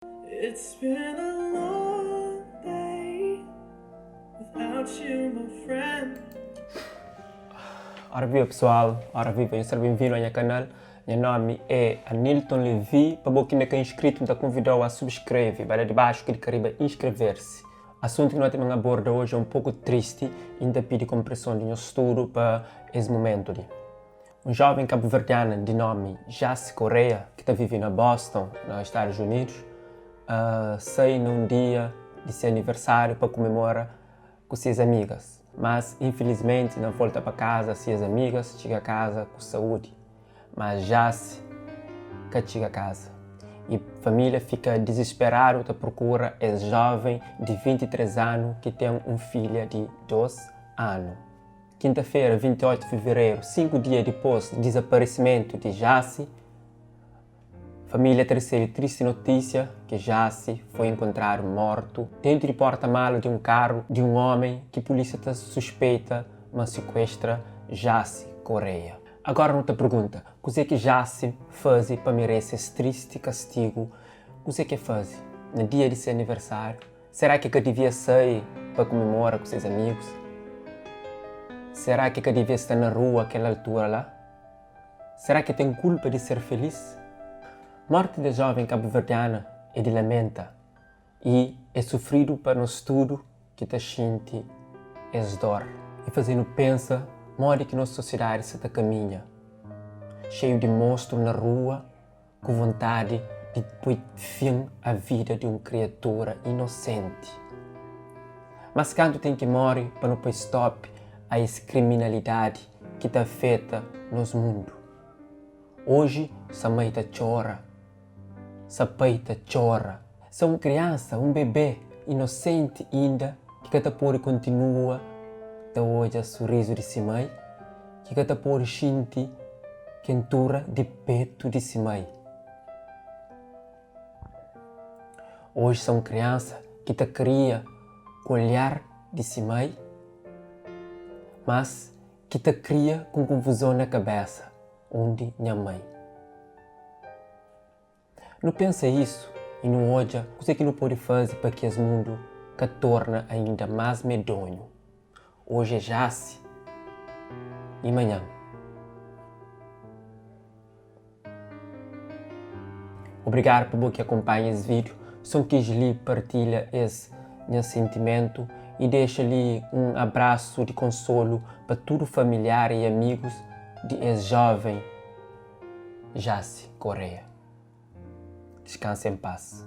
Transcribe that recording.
It's been a long day without you my friend. Ora viva pessoal, ora viva, nhos ser benvindu a nha kanal. Nha nomi é Anilton Levy. Pa bo ki inda ka inscrito, N ta konvidau a subscreve. Bai la di baxu klika riba inscrever-se. Asuntu ki no ta ben aborda oji é un poku tristi y N ta pidi konpreson di nhos tudu pa es mumentu li. Un jóven kabuverdiana di nómi Jacy Correia, ki ta vive na Boston, na Stadus Unidus, sai na un dia di se aniversáriu pa kumemora ku ses amigas. Mas, infilismenti, na volta pa kaza, ses amigas txiga kaza ku saúdi, má Jacy ka txiga kaza. I família fika dizisperadu ta prokura es jóven di 23 anu ki ten un filha di 2 anu. Kinta-fera, 28 di fevereru, 5 dia dipôs di dizaparisimentu di Jacy, família ta resebe tristi notísia ki Jacy foi enkontradu mortu dentu di porta-malu di un karu di un ómi ki pulísia ta suspeita ma sikuestra Jacy Correia. Agora nu ta pergunta, kuzê ki Jacy faze pa merese es tristi kastigu? Kuzê ki el faze na dia di se aniversáriu? Será ki ka devia sai pa kumemora ku ses amigus? Será ki ka devia sta na rua kel altura la? Será ki ten kulpa di ser felis? Morti des joven kabuverdiana é di lamenta y é sufridu pa nos tudu ki ta xinti es dor. E faze-nu pensa modi ki nos sosiedadi sa ta kaminha, xeiu di monstru na rua, ku vontadi di poi fin a vida di un kriatura inosenti. Mas kantu ten ki móre pa nu poi stop a es kriminalidadi ki ta afeta nos mundu? Oji sa mai ta txora, sa pai ta txora, sa un kriansa, un bebé inosenti inda ki ka ta pode kontinua ta odja surizu di si mai, ki ka ta pode xinti kentura di petu di si mai. Oji sta un kriansa ki ta kria ku olhar di si mai, mas ki ta kria ku un konfuzon na kabesa, undi nha mai? Nu pensa isu i nu odja kuzê ki nu pode faze pa ki es mundu ka torna ainda más medonhu. Oji é Jaci i manhan. Obrigadu pa bo ki akonpanha es vídiu. Sô N kis li partilha es nha sentimentu i dexa li un abrasu di konsolu pa tudu familiar i amigus di es jóven. Jacy Correa. Descansa em paz.